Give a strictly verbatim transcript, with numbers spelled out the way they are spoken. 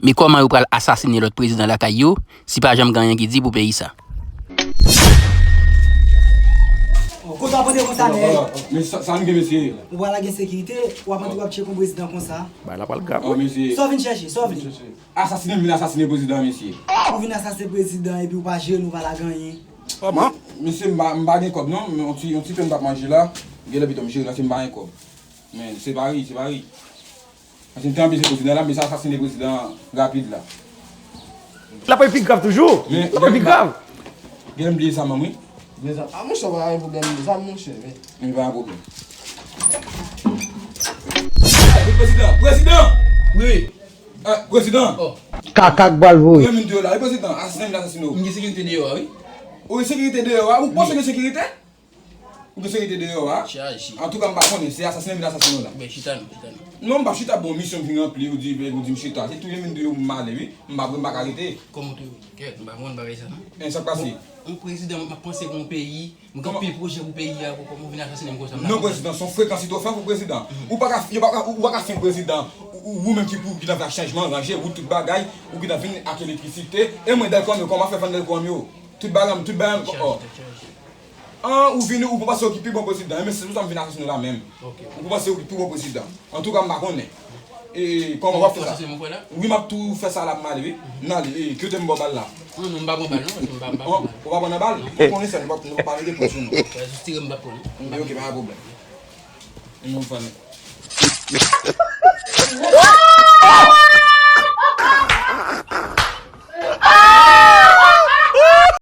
Men kòman yo pral asasinen lòt prezidan lakay yo, si pa janm gen anyen ki di pou peyi sa? Kote w ap antre konsa, men? Men sa, sa n gen, mesye? Ou pa la gen sekirite, w ap antre w ap tcheke yon prezidan konsa. Bagay la pral grav. Oh, mesye. Sa w vin chèche, sa w vle? Asasinen m vin asasinen prezidan, mesye. Ou vin asasinen prezidan epi w pa jere nou, w pa lage anyen. Kòman? Mesye, m pa, m pa gen kòb non, men yon ti, yon ti pen m p ap manje la, gen lè pito m jere la, se m pa gen kòb. Men, se pa ri, se pa ri. Paske m te anpeche prezidan la, men sa asasinen prezidan rapid la. L ap pi grav toujou. L ap pi grav. Gen lè m bliye zam nan, wi. Bliye zam. A monchè, pa gen pwoblèm, bliye zam, monchè, men. Men pa gen pwoblèm. Prezidan, prezidan! Wi. Eh, prezidan! Oh. Kaka k bal voye. Mwen menm deyò la, wi, prezidan. Asasinen m, asasinen w. M gen sekirite deyò a, wi. Ou gen sekirite deyò a? Ou panse w gen sekirite? Ou gen sekirite deyò a? Antouka, m pa konnen, se asasinen m vin asasinen w la. Ben, chita non, chita non. Non, m p ap chita, bon, misyon m fin ranpli, ou di, ou di m chita. Se touye m vin touye m, m ale, wi. M pa vre, m pa ka rete. Kòman w touye w? Kèt, m pa konprann bagay sa, non. En, sa k pase? Yon prezidan, m ap panse pou yon peyi, m gen anpil pwojè pou peyi a, pou kòman w vin asasinen m konsa, m pa konprann. Non, prezidan, se yon frekansi twò fè pou prezidan. Ou pa ka, yo pa ka, ou pa ka fin prezidan. Ou, ou menm ki pou, ki nan fè chanjman, ranje wout, tout bagay, ou ki nan vin ak elektrisite. E mwen, dèlkòm yo, kòman m ap fè vann dèlkòm yo? Tout bagay, tout bagay, oh. An, ou vini, ou panse ou ki pi bon prezidan. Enben, se pou sa m vin asasinen w la menm. Ou panse ou ki pi bon prezidan. Antouka, m pa konnen. E, kòman w ap fè sa? Wi, m ap tou fè sa la, m ale, wi. M ale, e, kite m ba w bal la. Non, non, m pa pran bal, non, paske m pa, m pa pran bal. Ou pa pran nan bal? Ou konnen sa, nou pa, nou pa mete pwen sou nou. Jis tire m, m p ap pran, non. Ok, pa gen pwoblèm. Nou fann.